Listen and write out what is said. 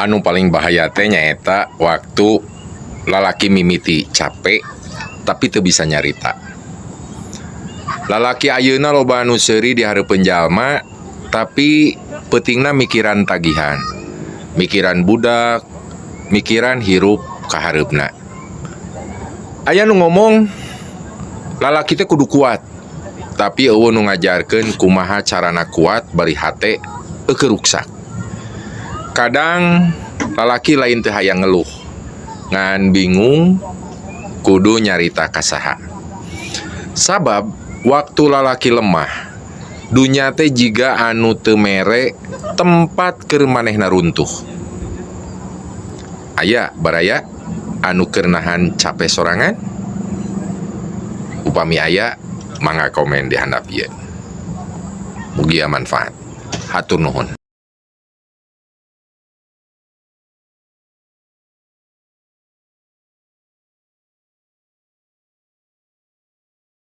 Anu paling bahaya teh nyaeta waktu lalaki mimiti capek tapi teu bisa nyarita. Lalaki ayeuna loba anu seuri di hareupeun jalma, tapi peutingna mikiran tagihan, mikiran budak, mikiran hirup kahareupna. Aya nu ngomong lalaki teh kudu kuat, tapi euweuh nu ngajarkeun kumaha carana kuat bari hate eueuh ruksak. Kadang lalaki lain teu hayang ngeluh, ngan bingung kudu nyarita ka saha. Sabab waktu lalaki lemah, dunya teh jiga anu teu mere tempat keur manehna runtuh. Aya baraya anu keur nahan cape sorangan? Upami aya, mangga komen di handap ieu. Mugia manfaat. Hatur nuhun.